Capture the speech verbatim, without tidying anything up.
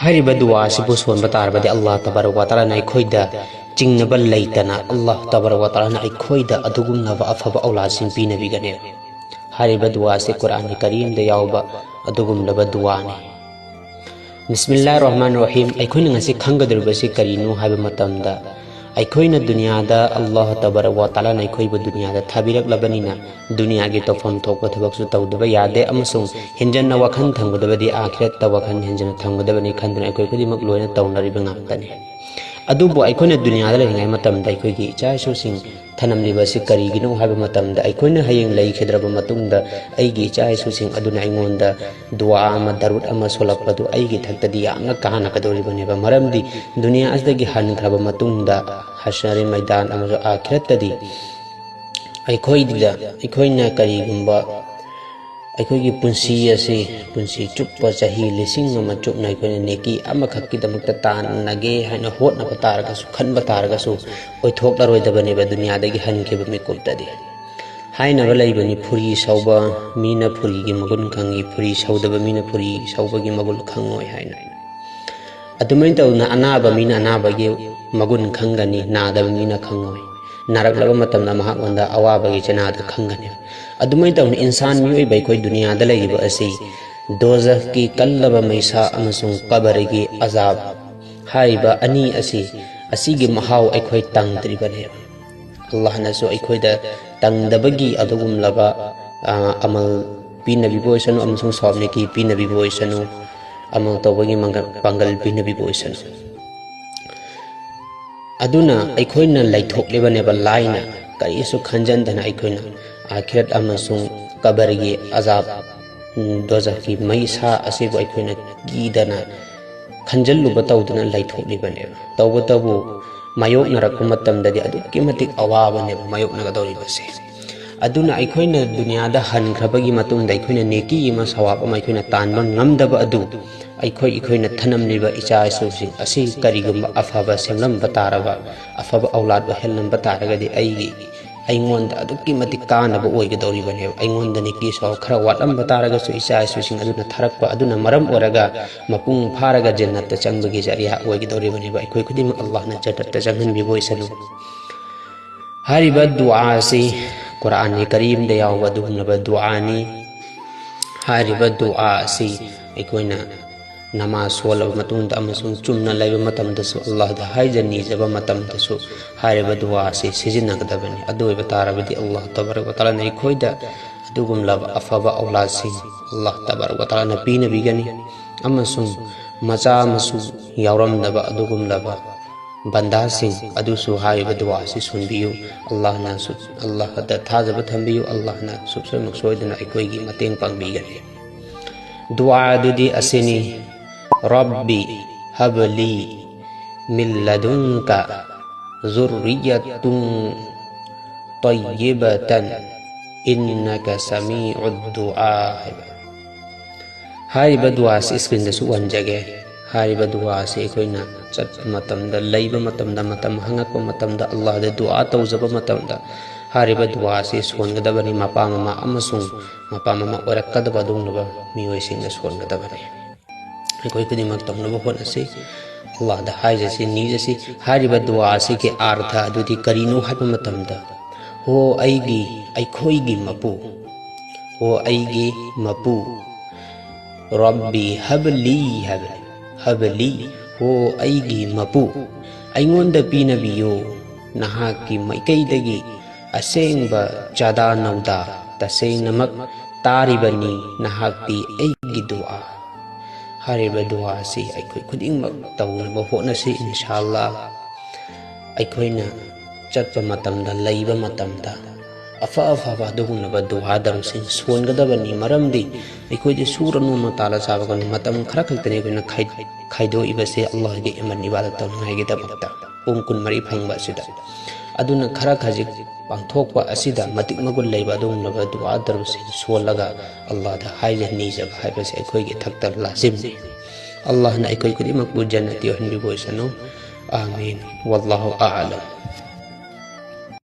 ꯍꯥꯏꯔꯤꯕ ꯗꯨꯋꯥ ꯑꯁꯤꯕꯨ ꯁꯣꯟꯕ ꯇꯥꯔꯕꯗꯤ ꯑꯜꯂꯥꯍ ꯇꯕꯥꯔꯛ ꯋꯥ ꯇꯥꯂꯥꯅ ꯑꯩꯈꯣꯏꯗ ꯆꯤꯡꯅꯕ ꯂꯩꯇꯅ ꯑꯜꯂꯥꯍ ꯇꯕꯥꯔꯛ ꯋꯥ ꯇꯥꯂꯥꯅ ꯑꯩꯈꯣꯏꯗ ꯑꯗꯨꯒꯨꯝꯂꯕ ꯑꯐꯕ ꯑꯧꯂꯥꯗꯁꯤꯡ ꯄꯤꯅꯕꯤꯒꯅꯤ꯫ ꯍꯥꯏꯔꯤꯕ ꯗꯨꯋꯥ ꯑꯁꯤ ꯀꯨꯔꯥꯟꯒꯤ ꯀꯔꯤꯝꯗ ꯌꯥꯎꯕ ꯑꯗꯨꯒꯨꯝꯂꯕ ꯗꯨꯋꯥꯅꯤ꯫ ꯕꯤꯁꯃꯤꯜꯂꯥꯍꯤꯔ ꯔꯍꯃꯥꯅꯤꯔ ꯔꯍꯤꯝ꯫ ꯑꯩꯈꯣꯏꯅ ꯉꯁꯤ ꯈꯪꯒꯗꯧꯔꯤꯕꯁꯤ ꯀꯔꯤꯅꯣ ꯍꯥꯏꯕ ꯃꯇꯝꯗ, ꯑꯩꯈꯣꯏꯅ ꯗꯨꯅꯤꯌꯥꯗ ꯑꯜꯂꯥꯍ ꯇꯕꯥꯔꯛ ꯋꯥ ꯇꯥꯂꯥꯅ ꯑꯩꯈꯣꯏꯕꯨ ꯗꯨꯅꯤꯌꯥꯗ ꯊꯥꯕꯤꯔꯛꯂꯕꯅꯤꯅ, ꯗꯨꯅꯤꯌꯥꯒꯤ ꯇꯧꯐꯝ ꯊꯣꯛꯄ ꯊꯕꯛꯁꯨ ꯇꯧꯗꯕ ꯌꯥꯗꯦ, ꯑꯃꯁꯨꯡ ꯍꯦꯟꯖꯟꯅ ꯋꯥꯈꯜ ꯊꯝꯒꯗꯕꯗꯤ ꯑꯥꯈꯤꯔꯠꯇ ꯋꯥꯈꯜ ꯍꯦꯟꯖꯟꯅ ꯊꯝꯒꯗꯕꯅꯤ ꯈꯟꯗꯨꯅ ꯑꯩꯈꯣꯏ ꯈꯨꯗꯤꯡꯃꯛ ꯂꯣꯏꯅ ꯇꯧꯅꯔꯤꯕ ꯉꯥꯛꯇꯅꯤ꯫ ꯑꯗꯨꯕꯨ ꯑꯩꯈꯣꯏꯅ ꯗꯨꯅꯤꯌꯥꯗ ꯂꯩꯔꯤꯉꯩ ꯃꯇꯝꯗ ꯑꯩꯈꯣꯏꯒꯤ ꯏꯆꯥ ꯏꯁꯨꯁꯤꯡ ꯊꯅꯝꯂꯤꯕ ꯑꯁꯤ ꯀꯔꯤꯒꯤꯅꯣ ꯍꯥꯏꯕ ꯃꯇꯝꯗ, ꯑꯩꯈꯣꯏꯅ ꯍꯌꯦꯡ ꯂꯩꯈꯤꯗ꯭ꯔꯕ ꯃꯇꯨꯡꯗ ꯑꯩꯒꯤ ꯏꯆꯥ ꯏꯁꯨꯁꯤꯡ ꯑꯗꯨꯅ ꯑꯩꯉꯣꯟꯗ ꯗꯨꯋꯥ ꯑꯃ, ꯗꯔꯨꯗ ꯑꯃ ꯁꯣꯜꯂꯛꯄꯗꯨ ꯑꯩꯒꯤ ꯊꯛꯇꯗꯤ ꯌꯥꯝꯅ ꯀꯥꯟꯅꯒꯗꯧꯔꯤꯕꯅꯦꯕ꯫ ꯃꯔꯝꯗꯤ ꯗꯨꯅꯤꯌꯥ ꯑꯁꯤꯗꯒꯤ ꯍꯟꯈ꯭ꯔꯕ ꯃꯇꯨꯡꯗ ꯍꯁꯔꯒꯤ ꯃꯩꯗꯥꯟ ꯑꯃꯁꯨꯡ ꯑꯥꯈꯤꯔꯠꯇꯗꯤ ꯑꯩꯈꯣꯏꯗ, ꯑꯩꯈꯣꯏꯅ ꯀꯔꯤꯒꯨꯝꯕ ꯑꯩꯈꯣꯏꯒꯤ ꯄꯨꯟꯁꯤ ꯑꯁꯤ, ꯄꯨꯟꯁꯤ ꯆꯨꯞꯄ, ꯆꯍꯤ ꯂꯤꯁꯤꯡ ꯑꯃ ꯆꯨꯞꯅ ꯑꯩꯈꯣꯏꯅ ꯅꯦꯀꯤ ꯑꯃꯈꯛꯀꯤꯗꯃꯛꯇ ꯇꯥꯟꯅꯒꯦ ꯍꯥꯏꯅ ꯍꯣꯠꯅꯕ ꯇꯥꯔꯒꯁꯨ, ꯈꯟꯕ ꯇꯥꯔꯒꯁꯨ, ꯑꯣꯏꯊꯣꯛꯂꯔꯣꯏꯗꯕꯅꯦꯕ ꯗꯨꯅꯤꯌꯥꯗꯒꯤ ꯍꯟꯈꯤꯕ ꯃꯤꯀꯨꯞꯇꯗꯤ꯫ ꯍꯥꯏꯅꯕ ꯂꯩꯕꯅꯤ, ꯐꯨꯔꯤ ꯁꯧꯕ ꯃꯤꯅ ꯐꯨꯔꯤꯒꯤ ꯃꯒꯨꯟ ꯈꯪꯉꯤ, ꯐꯨꯔꯤ ꯁꯧꯗꯕ ꯃꯤꯅ ꯐꯨꯔꯤ ꯁꯧꯕꯒꯤ ꯃꯒꯨꯟ ꯈꯪꯉꯣꯏ ꯍꯥꯏꯅ꯫ ꯑꯗꯨꯃꯥꯏꯅ ꯇꯧꯗꯅ ꯑꯅꯥꯕ ꯃꯤꯅ ꯑꯅꯥꯕꯒꯤ ꯃꯒꯨꯟ ꯈꯪꯒꯅꯤ, ꯅꯥꯗꯕ ꯃꯤꯅ ꯈꯪꯉꯣꯏ꯫ ꯅꯥꯔꯛꯂꯕ ꯃꯇꯝꯗ ꯃꯍꯥꯛꯉꯣꯟꯗ ꯑꯋꯥꯕꯒꯤ ꯆꯩꯅꯥꯗꯨ ꯈꯪꯒꯅꯤ꯫ ꯑꯗꯨꯃꯥꯏꯅ ꯇꯧꯗꯅ ꯏꯟꯁꯥꯟ ꯃꯤꯑꯣꯏꯕ ꯑꯩꯈꯣꯏ ꯗꯨꯅꯤꯌꯥꯗ ꯂꯩꯔꯤꯕ ꯑꯁꯤ ꯗꯣꯖꯈꯀꯤ ꯀꯜꯂꯕ ꯃꯩꯁꯥ ꯑꯃꯁꯨꯡ ꯀꯕꯔꯒꯤ ꯑꯖꯥꯕ ꯍꯥꯏꯔꯤꯕ ꯑꯅꯤ ꯑꯁꯤ, ꯑꯁꯤꯒꯤ ꯃꯍꯥꯎ ꯑꯩꯈꯣꯏ ꯇꯪꯗ꯭ꯔꯤꯕꯅꯦꯕ꯫ ꯑꯜꯂꯥꯍꯅꯁꯨ ꯑꯩꯈꯣꯏꯗ ꯇꯪꯗꯕꯒꯤ ꯑꯗꯨꯒꯨꯝꯂꯕ, ꯑ, ꯑꯃꯜ ꯄꯤꯅꯕꯤꯕ ꯑꯣꯏꯁꯅꯨ ꯑꯃꯁꯨꯡ ꯁ꯭ꯋꯥꯕ ꯅꯦꯀꯤ ꯄꯤꯅꯕꯤꯕ ꯑꯣꯏꯁꯅꯨ, ꯑꯃꯜ ꯇꯧꯕꯒꯤ ꯃꯪꯒꯜ, ꯄꯥꯡꯒꯜ ꯄꯤꯅꯕꯤꯕ ꯑꯣꯏꯁꯅꯨ꯫ ꯑꯗꯨꯅ ꯑꯩꯈꯣꯏꯅ ꯂꯩꯊꯣꯛꯂꯤꯕꯅꯦꯕ ꯂꯥꯏꯅ, ꯀꯔꯤꯁꯨ ꯈꯟꯖꯟꯗꯅ ꯑꯩꯈꯣꯏꯅ ꯑꯥꯈꯤꯔꯠ ꯑꯃꯁꯨꯡ ꯀꯕꯔꯒꯤ ꯑꯖꯥꯕ, ꯗꯣꯖꯈꯀꯤ ꯃꯩꯁꯥ ꯑꯁꯤꯕꯨ ꯑꯩꯈꯣꯏꯅ ꯀꯤꯗꯅ ꯈꯟꯖꯜꯂꯨꯕ ꯇꯧꯗꯅ ꯂꯩꯊꯣꯛꯂꯤꯕꯅꯦꯕ꯫ ꯇꯧꯕꯇꯕꯨ ꯃꯥꯌꯣꯛꯅꯔꯛꯄ ꯃꯇꯝꯗꯗꯤ ꯑꯗꯨꯛꯀꯤ ꯃꯇꯤꯛ ꯑꯋꯥꯕꯅꯦꯕ ꯃꯥꯌꯣꯛꯅꯒꯗꯧꯔꯤꯕꯁꯦ꯫ ꯑꯗꯨꯅ ꯑꯩꯈꯣꯏꯅ ꯗꯨꯅꯤꯌꯥꯗ ꯍꯟꯈ꯭ꯔꯕꯒꯤ ꯃꯇꯨꯡꯗ ꯑꯩꯈꯣꯏꯅ ꯅꯦꯀꯤ ꯑꯃ, ꯁꯋꯥꯕ ꯑꯃ ꯑꯩꯈꯣꯏꯅ ꯇꯥꯟꯕ ꯉꯝꯗꯕ ꯑꯗꯨ, ꯑꯩꯈꯣꯏ, ꯑꯩꯈꯣꯏꯅ ꯊꯅꯝꯂꯤꯕ ꯏꯆꯥ ꯏꯁꯨꯁꯤꯡ ꯑꯁꯤ ꯀꯔꯤꯒꯨꯝꯕ ꯑꯐꯕ ꯁꯦꯝꯂꯝꯕ ꯇꯥꯔꯕ, ꯑꯐꯕ ꯑꯧꯂꯥꯗ ꯑꯣꯏꯍꯜꯂꯝꯕ ꯇꯥꯔꯒꯗꯤ, ꯑꯩꯒꯤ ꯑꯩꯉꯣꯟꯗ ꯑꯗꯨꯛꯀꯤ ꯃꯇꯤꯛ ꯀꯥꯟꯅꯕ ꯑꯣꯏꯒꯗꯧꯔꯤꯕꯅꯦꯕ꯫ ꯑꯩꯉꯣꯟꯗ ꯅꯦꯀꯤ ꯁꯋꯥꯕ ꯈꯔ ꯋꯥꯠꯂꯝꯕ ꯇꯥꯔꯒꯁꯨ, ꯏꯆꯥ ꯏꯁꯨꯁꯤꯡ ꯑꯗꯨꯅ ꯊꯥꯔꯛꯄ ꯑꯗꯨꯅ ꯃꯔꯝ ꯑꯣꯏꯔꯒ ꯃꯄꯨꯡ ꯐꯥꯔꯒ ꯖꯟꯅꯠꯇ ꯆꯪꯕꯒꯤ ꯖꯔꯤꯌꯥ ꯑꯣꯏꯒꯗꯧꯔꯤꯕꯅꯦꯕ꯫ ꯑꯩꯈꯣꯏ ꯈꯨꯗꯤꯡꯃꯛ ꯑꯜꯂꯥꯍꯅ ꯖꯟꯅꯠꯇ ꯆꯪꯍꯟꯕꯤꯕ ꯑꯣꯏꯁꯅꯨ꯫ ꯍꯥꯏꯔꯤꯕ ꯗꯨꯋꯥ ꯑꯁꯤ ꯀꯨꯔꯥꯟꯒꯤ ꯀꯔꯤꯝꯗ ꯌꯥꯎꯕ ꯑꯗꯨꯒꯨꯝꯂꯕ ꯗꯨꯋꯥꯅꯤ꯫ ꯍꯥꯏꯔꯤꯕ ꯗꯨꯋꯥ ꯑꯁꯤ ꯑꯩꯈꯣꯏꯅ ꯅꯃꯥꯖ ꯁꯣꯜꯂꯕ ꯃꯇꯨꯡꯗ ꯑꯃꯁꯨꯡ ꯆꯨꯝꯅ ꯂꯩꯕ ꯃꯇꯝꯗꯁꯨ, ꯑꯜꯂꯥꯍꯗ ꯍꯥꯏꯖ ꯅꯤꯖꯕ ꯃꯇꯝꯗꯁꯨ ꯍꯥꯏꯔꯤꯕ ꯗꯨꯋꯥ ꯑꯁꯤ ꯁꯤꯖꯤꯟꯅꯒꯗꯕꯅꯤ꯫ ꯑꯗꯨ ꯑꯣꯏꯕ ꯇꯥꯔꯕꯗꯤ, ꯑꯜꯂꯥꯍ ꯇꯕꯥꯔꯛ ꯋ ꯇꯥꯂꯥꯅ ꯑꯩꯈꯣꯏꯗ ꯑꯗꯨꯒꯨꯝꯂꯕ ꯑꯐꯕ ꯑꯧꯂꯥꯗꯁꯤꯡ ꯑꯜꯂꯥꯍ ꯇꯕꯥꯔꯛ ꯋ ꯇꯥꯂꯥꯅ ꯄꯤꯅꯕꯤꯒꯅꯤ, ꯑꯃꯁꯨꯡ ꯃꯆꯥ ꯃꯁꯨ ꯌꯥꯎꯔꯝꯗꯕ ꯑꯗꯨꯒꯨꯝꯂꯕ ꯕꯟꯗꯥꯁꯤꯡ ꯑꯗꯨꯁꯨ ꯍꯥꯏꯔꯤꯕ ꯗꯨꯋꯥ ꯑꯁꯤ ꯁꯣꯟꯕꯤꯌꯨ꯫ ꯑꯜꯂꯥꯍꯅ ꯁꯨ-, ꯑꯜꯂꯥꯍꯗ ꯊꯥꯖꯕ ꯊꯝꯕꯤꯌꯨ꯫ ꯑꯜꯂꯥꯍꯅ ꯁꯨꯡꯁꯣꯏꯃꯛ ꯁꯣꯏꯗꯅ ꯑꯩꯈꯣꯏꯒꯤ ꯃꯇꯦꯡ ꯄꯥꯡꯕꯤꯒꯅꯤ꯫ ꯗꯨꯋꯥ ꯑꯗꯨꯗꯤ ꯑꯁꯤꯅꯤ: "ꯔꯕꯤ ꯍꯕꯂꯤ ꯃꯤꯜ ꯂꯗꯨꯟꯀ ꯖꯨꯔꯔꯤꯌꯇꯨꯟ ꯇꯣꯏꯌꯤꯕꯇꯟ ꯏꯟꯅꯀ ꯁꯃꯤꯎꯗ ꯗꯨꯋꯥ" ꯍꯥꯏꯕ꯫ ꯍꯥꯏꯔꯤꯕ ꯗꯨꯋꯥ ꯑꯁꯤ ꯁ꯭ꯀ꯭ꯔꯤꯟꯗꯁꯨ ꯎꯍꯟꯖꯒꯦ꯫ ꯍꯥꯏꯔꯤꯕ ꯗꯨꯋꯥ ꯑꯁꯤ ꯑꯩꯈꯣꯏꯅ ꯆꯠꯄ ꯃꯇꯝꯗ, ꯂꯩꯕ ꯃꯇꯝꯗ, ꯃꯇꯝ ꯍꯪꯉꯛꯄ ꯃꯇꯝꯗ, ꯑꯜꯂꯥꯍꯗ ꯗꯨꯋꯥ ꯇꯧꯖꯕ ꯃꯇꯝꯗꯗ ꯍꯥꯏꯔꯤꯕ ꯗꯨꯋꯥ ꯑꯁꯤ ꯁꯣꯟꯒꯗꯕꯅꯤ꯫ ꯃꯄꯥ ꯃꯃꯥ ꯑꯃꯁꯨꯡ ꯃꯄꯥ ꯃꯃꯥ ꯑꯣꯏꯔꯛꯀꯗꯕ ꯑꯗꯨꯒꯨꯝꯂꯕ ꯃꯤꯑꯣꯏꯁꯤꯡꯅ ꯁꯣꯟꯒꯗꯕꯅꯤ꯫ ꯑꯩꯈꯣꯏ ꯈꯨꯗꯤꯡꯃꯛ ꯇꯧꯅꯕ ꯍꯣꯠꯅꯁꯤ꯫ ꯑꯜꯂꯥꯍꯗ ꯍꯥꯏꯖꯁꯤ, ꯅꯤꯖꯁꯤ꯫ ꯍꯥꯏꯔꯤꯕ ꯗꯨꯋꯥ ꯑꯁꯤꯒꯤ ꯑꯥꯔꯊ ꯑꯗꯨꯗꯤ ꯀꯔꯤꯅꯣ ꯍꯥꯏꯕ ꯃꯇꯝꯗ, "ꯍꯣ ꯑꯩꯒꯤ, ꯑꯩꯈꯣꯏꯒꯤ ꯃꯄꯨ, ꯍꯣ ꯑꯩꯒꯤ ꯃꯄꯨ, ꯔꯕꯤ ꯍꯕꯂꯤ" ꯍꯥꯏꯕꯅꯤ꯫ "ꯍꯕꯂꯤ, ꯍꯣ ꯑꯩꯒꯤ ꯃꯄꯨ, ꯑꯩꯉꯣꯟꯗ ꯄꯤꯅꯕꯤꯌꯨ ꯅꯍꯥꯛꯀꯤ ꯃꯥꯏꯀꯩꯗꯒꯤ ꯑꯁꯦꯡꯕ ꯆꯥꯗꯥ ꯅꯧꯗꯥ, ꯇꯁꯦꯡꯅꯃꯛ ꯇꯥꯔꯤꯕꯅꯤ ꯅꯍꯥꯛꯇꯤ ꯑꯩꯒꯤ ꯗꯨꯋꯥ"꯫ ꯍꯥꯏꯔꯤꯕ ꯗꯨꯋꯥ ꯑꯁꯤ ꯑꯩꯈꯣꯏ ꯈꯨꯗꯤꯡꯃꯛ ꯇꯧꯅꯕ ꯍꯣꯠꯅꯁꯤ, ꯏꯟꯁꯥ ꯑꯜꯂꯥꯍ꯫ ꯑꯩꯈꯣꯏꯅ ꯆꯠꯄ ꯃꯇꯝꯗ, ꯂꯩꯕ ꯃꯇꯝꯗ ꯑꯐ ꯑꯐꯕ ꯑꯗꯨꯒꯨꯝꯂꯕ ꯗꯨꯋꯥ ꯗꯔꯨꯗꯁꯤꯡ ꯁꯣꯟꯒꯗꯕꯅꯤ꯫ ꯃꯔꯝꯗꯤ ꯑꯩꯈꯣꯏꯗꯤ ꯁꯨꯔ ꯅꯣꯝꯃ ꯇꯥꯜꯂ ꯆꯥꯕ ꯀꯥꯟꯗ ꯃꯇꯝ ꯈꯔ ꯈꯛꯇꯅꯤ ꯑꯩꯈꯣꯏꯅ ꯈꯥꯏ-, ꯈꯥꯏꯗꯣꯛꯏꯕꯁꯦ ꯑꯜꯂꯥꯍꯒꯤ ꯑꯃꯟ ꯏꯕꯥꯗꯠ ꯇꯧꯅꯉꯥꯏꯒꯤꯗꯃꯛꯇ ꯄꯨꯡ ꯀꯨꯟꯃꯔꯤ ꯐꯪꯕ ꯑꯁꯤꯗ꯫ ꯑꯗꯨꯅ ꯈꯔ ꯈꯖꯤꯛ ꯄꯥꯡꯊꯣꯛꯄ ꯑꯁꯤꯗ ꯃꯇꯤꯛ ꯃꯒꯨꯟ ꯂꯩꯕ ꯑꯗꯨꯒꯨꯝꯂꯕ ꯗꯨꯋꯥ ꯗꯔꯨꯗꯁꯤꯡ ꯁꯣꯜꯂꯒ ꯑꯜꯂꯥꯍꯗ ꯍꯥꯏꯖ ꯅꯤꯖꯕ ꯍꯥꯏꯕꯁꯦ ꯑꯩꯈꯣꯏꯒꯤ ꯏꯊꯛꯇ ꯂꯥꯖꯤꯝꯅꯤ꯫ ꯑꯜꯂꯥꯍꯅ ꯑꯩꯈꯣꯏ ꯈꯨꯗꯤꯡꯃꯛꯄꯨ ꯖꯟꯅꯇꯤ ꯑꯣꯏꯍꯟꯕꯤꯕ ꯑꯣꯏꯁꯅꯨ꯫ ꯑꯥꯃꯤꯟ꯫ ꯋꯜꯂꯥꯍꯨ ꯑꯥꯂꯝ꯫